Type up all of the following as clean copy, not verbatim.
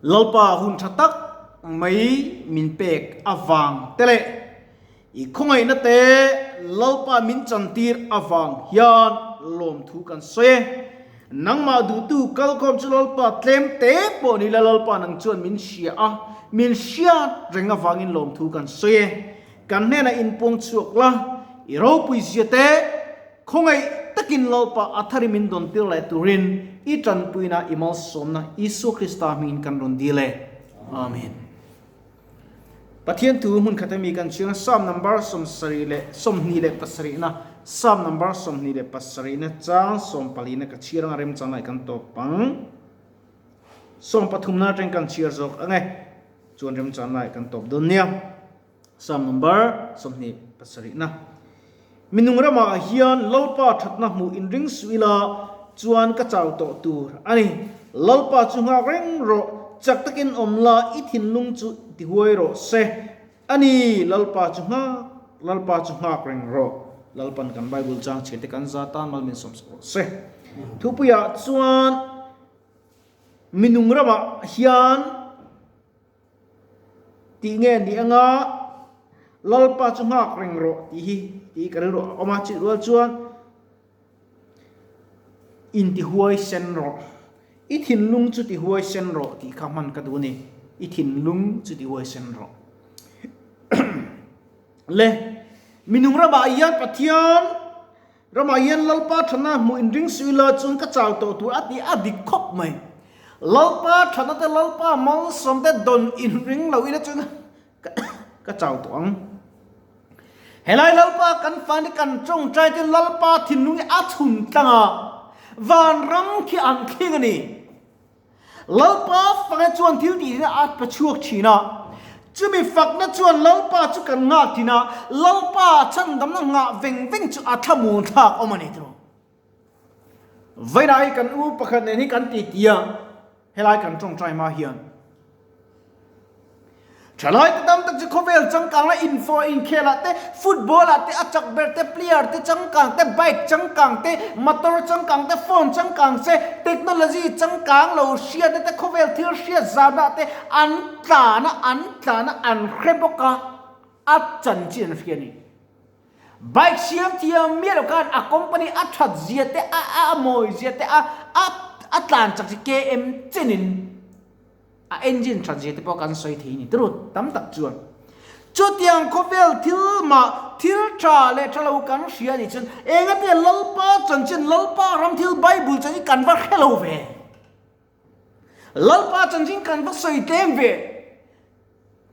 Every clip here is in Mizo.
Lalpa hun tha tak mai min pek avang te leh i khawngaihna te Lalpa min chantir avang hian lawmthu kan sawi e. Nangmah duhtu kalkhawm chu Lalpa tlem te pawh ni la Lalpa nang chuan min hria a, min hriat reng avangin lawmthu kan sawi e. Kan hnenah inpuang chhuak la, i ropui zia te khawngaih takin Lalpa a thari min dawn tir leh turin i tanpuina i malsawmna Isua Krista hmingin kan rawn dil e. Amen. Pathian thu hmun khat ami kan chhiang Psalm number 27 Psalm number 27 chang 14 ka chhiar anga remchang lai kan tawp ang. 13 na atang kan chhiar zawk ange. Chuan remchang lai kan tawp dawn nia. Psalm number 27 na. Minung ramah hian Lalpa thatna hmuh inring suh ila chuan ka chau tawh tur a ni. Lalpa chu nghak reng rawh, chak takin awm la, i thinlung chu ti huai rawh se. A ni, Lalpa chu nghak, Lalpa chu nghak reng rawh. Lalpan kan Bible chang chhiar te kan za tan mal min sawm sak rawh se. Thupuiah chuan minung ramah hian Tih nge ni anga Lalpa chu nghak reng rawh tih hi tih ka rilru a awm a, chutih rual chuan intihuai sen rawh, i thinlung chu tihuai sen rawh tih kha hman ka duh a ni, i thinlung chu tihuai sen rawh. Le minung ramah hian Pathian Ramah hian Lalpa thana hmuh inring suh ila chuan ka chau tawh tur a ti a dik khawp mai. Lalpa thana te Lalpa malsawm te dawn inring lo ila chuan ka chau tawh ang. Helai Lalpa kan fan hi kan tawngtai te Lalpa thinlung hi a chhun tlang a, vanram khi an thling a ni. Lalpa fakna chuan thil tih hi a pe chhuak thin a, chumi fakna chuan Lalpa chu kan nghak thin a, Lalpa chhandamna nghah veng veng chu a thlamuan thlak awm a ni tiraw. Vawiinah hi kan u pakhat nen hi kan ti ti a, helai kan tawngtai hma hian. Thalai te tam tak chu khawvel changkang la info inkhel ah te, football ah te a chak ber te, player te changkang te, bike changkang te, motor changkang te, phone changkang se, technology changkang lo hriatna te, khawvel thil hriat zahna te an tlan a, an tlan a, an hre bawk a, a chanchin an hria a ni. Bike siam thiam miah lo khan a company a that zia te, a a mawi zia te, a a a tlan chak chi KM chenin A engine that zia te pawh kan sawi thei ni turu tam tak chuan. Chutiang khawvel thil mah thil tha leh tha lo kan hria nih chuan engate Lalpa chanchin, Lalpa ram thil Bible chanchin kan va hre lo ve. Lalpa chanchin kan va sawi tlem ve.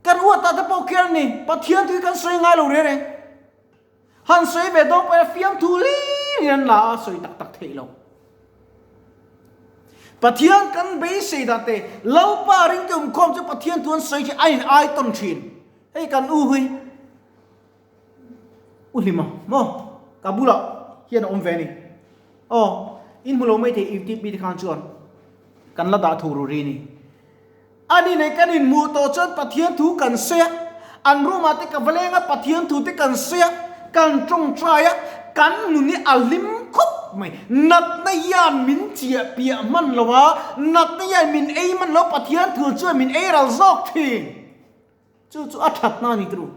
Kan uatah te pawh khian ni Pathian thu hi kan sawi ngai lo reng reng. Han sawi ve dawn pawhin a fiamthu hlir in an la a, sawi tak tak theih lo. Pathian kan beisei dan te, Lalpa ringte awmkhawm chu Pathian thu an sawi khi a in ai tawn thin. Hei kan u hui, u Hlima maw ka bulah hian a awm ve a ni. Aw, in hmu lo mai thei YouTube mi te khan chuan kan la dah thu ru ri ni. Ani nei kan inhmuh tawh chuan Pathian thu kan sawi a, an room ah te ka va leng a, Pathian thu te kan sawi a, kan tawngtai a, kan nun hi a hlim khawp mai. Natna hian min chiah piah hman lo a, natna hian min ei hman lo a, Pathian thu chuan min ei ral zawk thin. Chu chu a thatna a ni turu.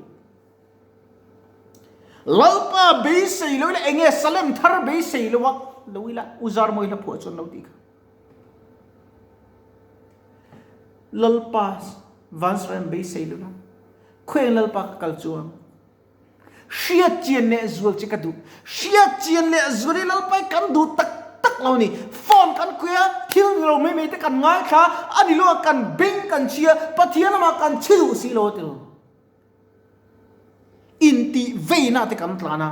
Lalpa beisei lo ila enge Salem thar beisei lo a, lo ila U Zarmawi hla phuah chuan lo tih kha. Lalpa Vansaram beisei lo la, khawiang Lalpa ka kal chuang? Hriat chian leh zual che ka duh. Hriat chian leh zual hi Lalpa hi kan duh tak tak lo ni. Phone kan khuih a, thil ni lo mai mai te kan ngaithla a, a ni lo a kan beng kan chhia, Pathian lamah kan chhi duh si lo a ti lo. Intih veina te kan tlan a.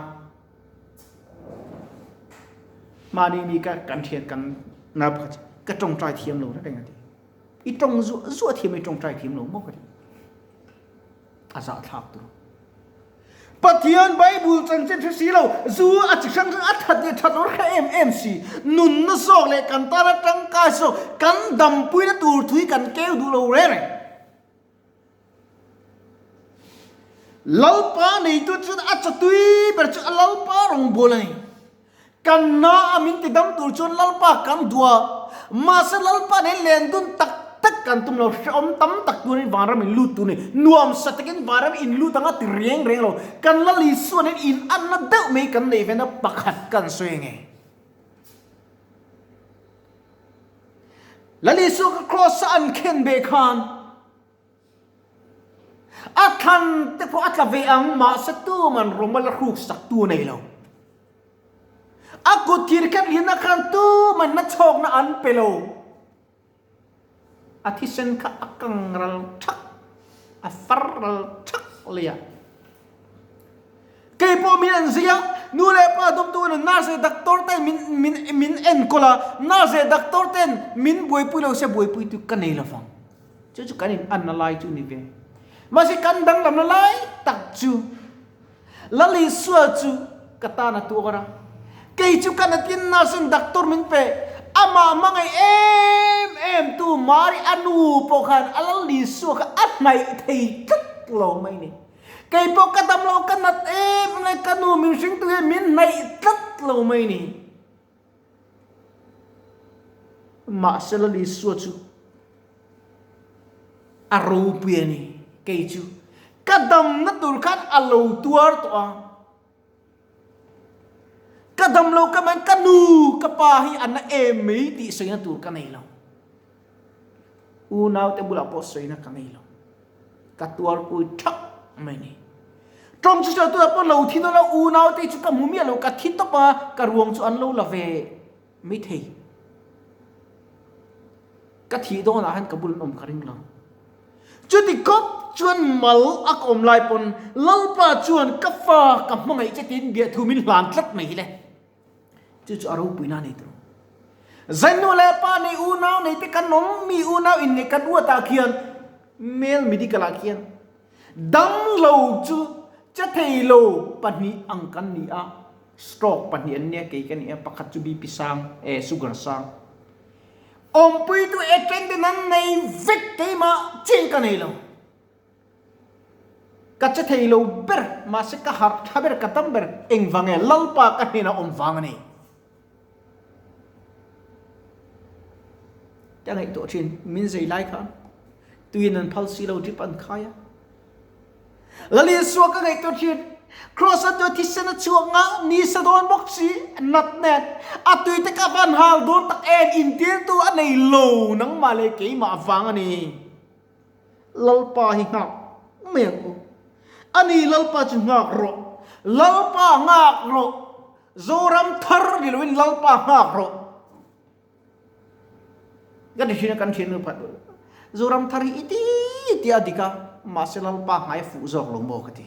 Mahni mi ka kan thian kan na pakhat ka tawngtai thiam lo reng a ti. I tawng zuah zuah thiam i tawngtai thiam lo maw ka ti. A zah thlak tur. Pathian Bible chanchin hre si lo, zu a chi hrang hrang a that leh that lo hre em em si. Nunna zawk leh kan tana tangkai zawk kan dampuina tur thui kan keu duh lo reng reng. Lalpa neitu chuan a chatui ber chu a Lalpa rawngbâwl a ni. Kan na a min tidam tur chuan Lalpa kan duh a, mahse Lalpa nen len dun tak tak zet kan tum lo, hrehawm tam tak turin vanram in lut tur ni. Nuam sa takin vanram in lut anga ti reng reng lo. Kan la Lisuanin in anna deuh mai kan neih vena pakhat kan sawi nge. Lal Isua ka cross a an khen beh khan a thlan te pawh a tla ve ang mahse tuman rawng a la hruk sak tu a nei lo. A kut thir khat lina khan tuman na chhawkna an pe lo. A thisen kha a kang ral thak, a far ral thak lei a. Kei pawh min en zui a, nu leh pa dawmtu in nurse leh doctor ten min min min enkawl a, nurse leh doctor ten min buaipui lo se buaipui tu ka nei lovang. Chu chu kan in anna lai chu ni ve. Mahse kan danglamna lai tak chu Lal Isua chu ka tan a tuar a, kei chu ka natin nurse in doctor min pe, amah hmangaih em em tu Mari a nu pawh khan a Lal Isua kha a hnaih thei tlat lo mai ni. Kei pawh ka dam lo ka nat em em lai ka nu min hringtu hian min hnaih tlat lo mai ni. Mahse Lal Isua chu a ropui a ni, kei chu ka damna tur khan a lo tuar tawh a, ka dam lo ka man ka nu ka pa hi a na em mai tih sawina tur ka nei lo, unaute bulah pawh sawina ka nei lo, ka tuarpui thak mai ni. Tawng chu sawi tunah pawh lo thi dawn a, unaute chu ka hmu miah lo, ka thi tawp a, ka ruang chu an lo la ve mai thei. Ka thih dawnah hian ka bul an awm ka ring lo. Chuti khawp chuan mal a ka awm lai pawn Lalpa chuan ka fa ka hmangaih che tiin biahthu min hlan tlat mai hi le. Chu chu a ropuina a nei tur. Zainu leh pa nei unau nei te kan awm mi unau inngeih kan uatah khian male medical ah khian Damlo chu che thei lo pahnih ang kan ni a, stroke pahnih an nia kei ka ni a, pakhat chu BP sang eh sugar sang. Awmpuitu attendant an nei vek keimah chin ka nei lo. Ka che thei lo ber mahse ka harh tha ber ka dam ber engvang nge Lalpa ka hnenah awm vang a ni. Ka ngaihtuah thin, min zei lai khan tuin an phal si lo drip an khai a. Lal Isua ka ngaihtuah thin, Cross a tu thisen a chhuak nga, ni sa dawn bawk si, nat nen, a tui te ka van hal dawn tak em, intirtu a nei lo nangmah leh keimah vang a ni. Lalpa hi nghak mai ang u. Ani Lalpa chu nghak rawh. Lalpa nghak rawh. Zoram thar ni loin Lalpa nghak rawh. Kan thin a kan thin nu phat. Zoram thar hi iti ti a dik a, mahse Lalpa ngai fuh zawk lo maw ka ti.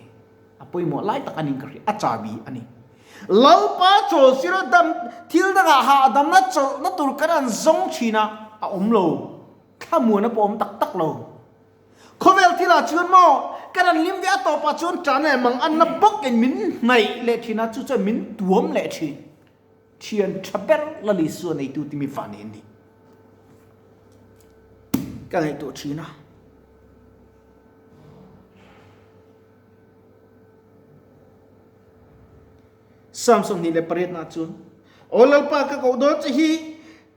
A pawimawh lai tak anin ka hria, a chabi a ni. Lalpa chawl sira dam thil dangah hahdamna chawlhna tur kan an zawng thin a, a awm lo. Thlamuan a pawm tak tak lo. Khawvel thilah chuan maw kan an lim ve a tawpah chuan tan leh mang anna bawkin min hnaih leh thin a, chu chuan min tuam leh thin. Thian tha ber Lal Isua neitu timi va nen ni. Ka ngaihtuah thin a. Psalm 28 na chuan Aw Lalpa ka koh dawn che hi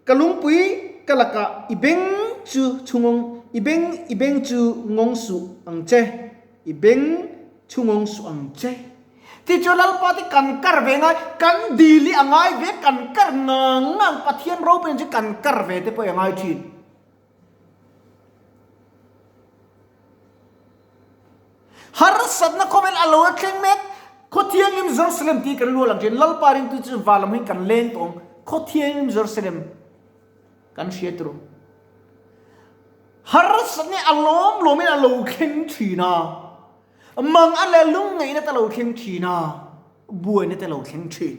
Ka lungpui ka lakah i beng chu chhungawng, i beng i beng chu ngawng suh ang che, i beng chu ngawng suh ang che. Ti chu Lalpa te kan kar ve ngai, kan dil hi a ngai ve, kan kar ngang ngang, Pathian ropuiin chu kan kar ve te pawh i a ngai thin. Harsatna khawvel a lo la thleng mek. Khawthianghlim Jerusalem tih kan luah lang thin. Lalpa ringtu chu van lam hi kan leng tawh ang. Khawthianghlim Jerusalem kan hria tur. Harsatna hi a lawm lawmin a lo thleng thin a. Mang a leh lungngaihna te a lo thleng thin a. Buaina te a lo thleng thin.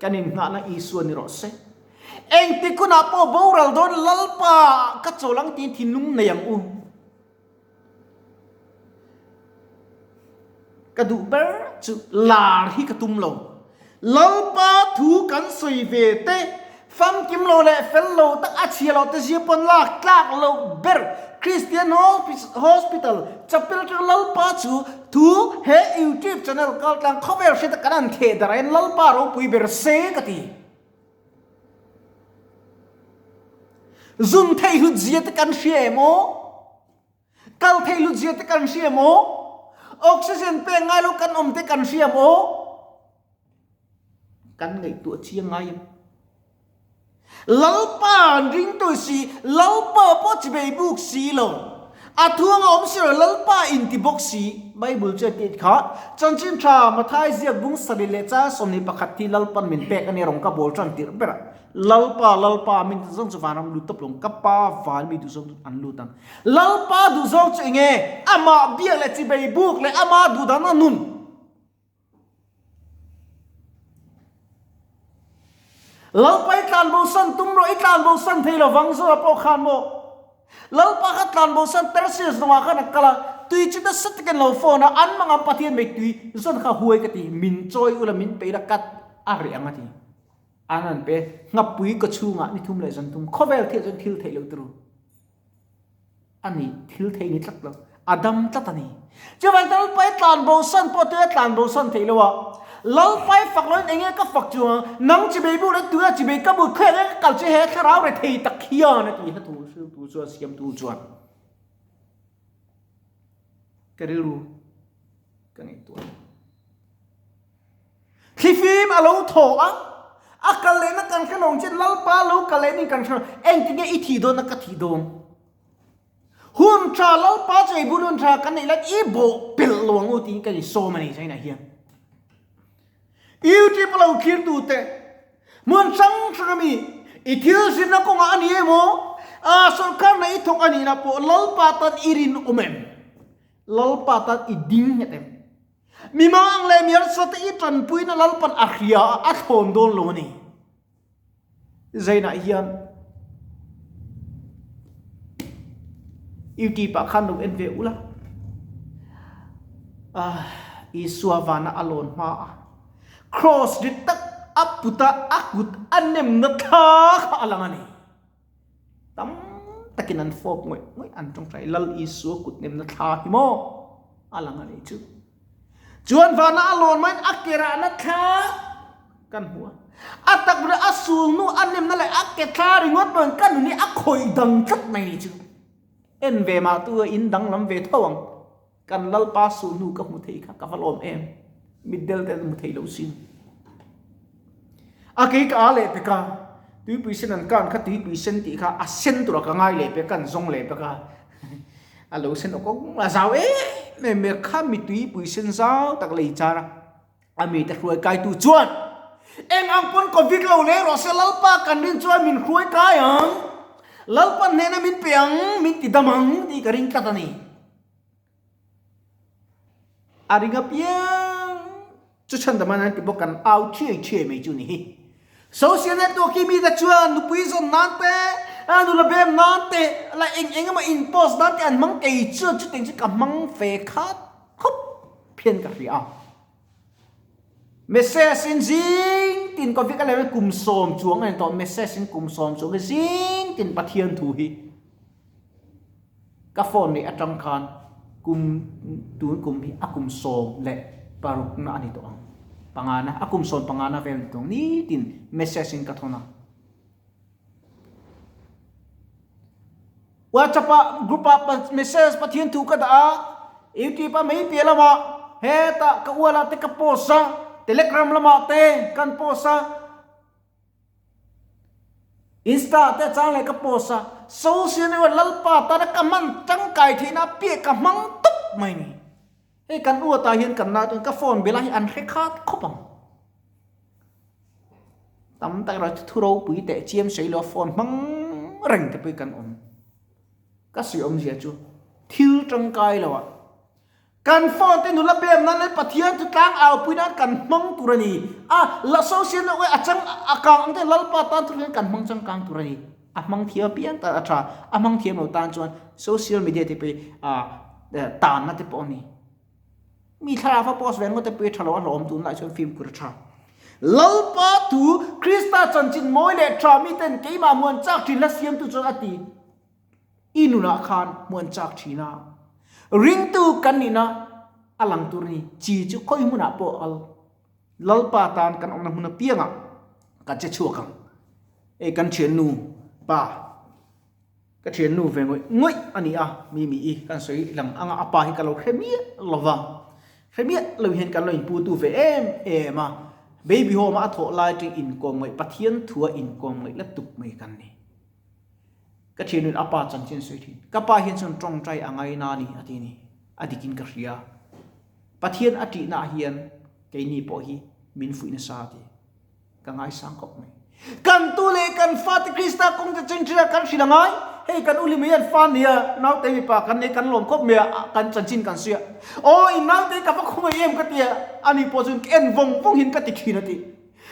Kan inngahna Isua ni rawh se. Engtik hunah pawh boral dawn Lalpa ka chawl ang tiin thinlung nei ang u. Ka duh ber chu lar hi ka tum lo. Lalpa thu kan sawi ve te, famkim lo leh fel lo tak a chhia lo te zia pawn lak tlak lo ber Christian Hospital chapel atang Lalpa chu thu he YouTube channel kaltlang khawvel hriata kan han theh darh ahin Lalpa ropui ber se ka ti. Zun thei hlut zia te kan hria em aw? Kal thei hlut zia te kan hria em aw? Oxygen pek ngai lo kan awm te kan hria em aw? Kan ngaihtuah chiang ngai em? Lalpa an ringtu si, Lalpa pawh chibei buk si lo. A thuang a awm si lo, Lalpa inti bawk si. Bible chu a tih kha, Chanchin tha Mathai ziak bung sarih leh chang 21 hi Lalpan min pek a nia rawng ka bawl tan tirh ber a. Lalpa, Lalpa min ti zawng chu vanram lut tawp lo ang, ka pa van mi duh zawng chu an lut ang. Lalpa duh zawng chu enge? Amah biak leh chibei buk leh ama duh dan a nun. Lalpa i tlanbosan tum rawh, i tlanbosan thei lo vang zawh pawh khan maw? Lalpa kha tlanbosan Persians nungah khan a kal a, tui chu nasa takin lo phone a, an mangam Pathian mai tui zawn kha huai ka ti, min chawi ula min peih la kat a reh ang a ti. An an pe, Nghapui ka chhungah ni thum leh zan thum, khawvel thil chuan thil theih lo turu. A ni, thil thei ni tlat lo, a dam tlat a ni. Chuvang chuan Lalpa i tlan bosan pawh tuia tlan bosan theih lo a, Lalpa i fak loin enge ka fak chu ang, nang chibei bu leh tuia chibei ka but khawiah enge ka kal che he thlarau re thei tak hian a ti hla thu hriltu chuan siamtu chuan ka rilru ka ngaihtuah. Thlifim a lo thaw a, a kal lehna kan hre lo chin Lalpa lo kal leh ning kan hre lo, engtinge i thih dawn a ka thih dawn? Hun tha Lalpa chu ei bul hun tha kan neih lai i bawh pelh lo ang u tiin ka insawm a ni China hian. YouTube lo thlir tu te hmun hrang hrang ami i thil zirna kawngah a ni emaw a sorkar na i thawk a nihna pawh Lalpa tan i rinawm em? Lalpa tan i ding nghet em? Mi mang leh mi harsa te i tanpuina Lalpan a hria a, a thlawn dawn lo a ni. Zainah hian YouTube ah khan lo en ve ula. Ah, Isua vana a lawn hma a. Cross rit tak a puta a kut a nemna thla kha a lang a ni. Tam takin an fawp ngawih ngawih an tawngtai Lal Isua kut nemna thla hi maw a lang a nih chu. Chuan vana a lawn maiin a ke rahna thla kan hmu a. A tak ber a sul hnu a nemna leh a ke thla ringawt pawhin ka nun hi a khawih dang tlat mai nih chu. En ve mah tu a in danglam ve tho ang. Kan Lalpa sul hnu ka hmu thei kha ka va lawm em. Mitdel te an hmu thei lo sin. A kei ka a leh pek a, tuipui sen an kan kha tuipui sen tih kha a sen tura ka ngai leh pek an zawng leh pek a. A lo sen awk awk a zau em em mai a, kha mi tuipui sen zau tak lei char a, a mi te hruai kai tu chuan eng ang pawn covid lo leh rawh se Lalpa kan rin chuan min hruai kai ang, Lalpa hnena min pe ang, min ti dam ang tih ka ring tlat a ni. A ring apiang chu chhan dam an ti bawk kan au thiai thiai mai chu ni hi. Social network hi mite chuan nupui zawn nan te, nula bem nan te, la eng eng emaw in post nan te an hmang kei chuan chutiang chu ka hmang ve khat khawp phian ka hria a. Message in zing tin covid a leh kum sawm chuang a ni tawh message in kum sawm chuang zing tin Pathian thu hi. Ka phone neih atang khan kum tun kum hi a kum 16 na a ni tawh ang. Pangana, a kum 15 na vel a ni tawh ang. Nitin message in ka thawn a. WhatsApp ah group ah message Pathian thu ka dah a, YouTube ah mai piah lamah hetah ka ual ah te ka post a, Telegram lamah te kan post a. Insta te chang leh ka post a, social network Lalpa tana ka hman tangkai theihna a piah ka hmang tawp mai ni. Hei kan u atah hian kan nau chuan ka phone bela hi an hre khat khawp ang. Tam tak erawh thu ropui teh chiam sawi lo phone hmang reng te pawh hi kan awm. Ka sawi awmzia chu thil tangkai lo ah. Kan phone te nula bem nan leh Pathian chu tlang au pui nan kan hmang tur a ni. A la social network a chang a kang ang te Lalpa tan thur hian kan hmang changkang tur a ni. A hmang thiam apiang tan a tha, a hmang thiam lo tan chuan social media te pawh hi tanna te pawh a ni. Mi thlarau a post ve ngawt te pawh hi tha lo a hlawm tunlai chuan fimkhur a tha. Lalpa thu Krista chanchin mawi leh tha miten keimah muan chak thin la siamtu chuan a ti. I nunah khan hmuan chak thin a, ringtu kan nihna a lang tur a ni. Chi chu khawi hmunah pawh al Lalpa tan kan awmna hmun apiangah kan che chhuak ang. Hei kan thiannu pa. Ka thiannu ve ngawih ngawih a ni a, mi mi i kan sawi lang anga a pa hi ka lo hre miah lo va, hre miah lo hian kan lo inputu ve em em a, baby home a a thawh lai atang inkawm ngaih Pathian thua inkawm ngaih la tuk mai kan ni. Ka thiannuin a pa chanchin sawi thin, ka pa hian chuan tawngtai a ngaina a ni a ti ni, a dikin ka hria. Pathian a tihna ah hian keini pawh hi min fuih nasa a ti. Ka ngaisang khawp mai. Kan tu leh kan fate Krista kawng te chin a kan hrilh a ngai. Hei kan uli mai an fa nia, naute mipa kan nei kan lawm khawp mai a, kan chanchin kan suih a. Aw in naute ka va khawngaih em ka ti a, ani pawh chuan ka en vawng vawng hian ka ti thin a ti.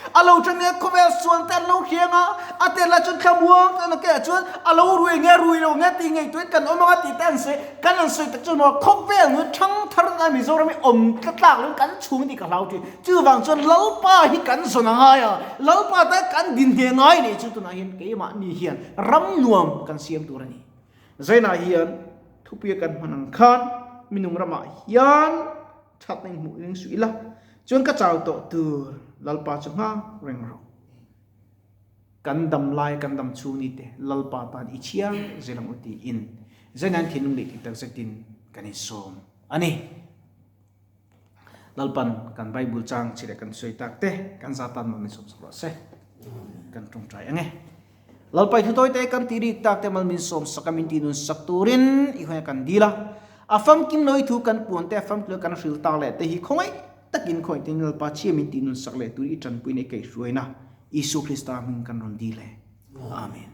A lo tang nge khawvel sual te an lo hriang a, a tel lah chuan thlamuang te an ke ah chuan a lo rui nge rui lo nge tih ngaihtuah in kan awm ang a tih te an sawi. Kan han sawi tak chuan maw khawvel nu thang thar na Mizoram hi awm tla tlak lo in kan chhung tih ka hlau thin. Chuvang chuan Lalpa hi kan zawn a ngai a, Lalpa te kan din hne ngai nih chu tunah hian keimahni hian ram nuam kan siam tur a ni. Zainah hian thupuia kan hman ang khan minung ramah hian thatna in hmuh ring suh ila chuan ka chau tawh tur Lalpa chu nghak reng rawh. Kan dam lai kan dam chhung ni te Lalpa tan i chhiar zel ang u tiin Zainan thinlung leh tih takzetin kan insawm a ni. Lalpan kan Bible chang chi leh kan sawi tak te kan za tan mal min sawm sak rawh se. Kan tawngtai ange. Lalpa i thutawi te kan tih rik tak te mal min sawm sak a min tih nun sak turin i hawi kan dil a. A famkim lo i thu kan puan te a famkim lo kan hril tak leh te hi khawngaih takin khawngaih tin Lalpa chhia min tih nun sak leh tur i tanpuina i kaihhruaina Isu Krista hming kan rawn dil e. Amen.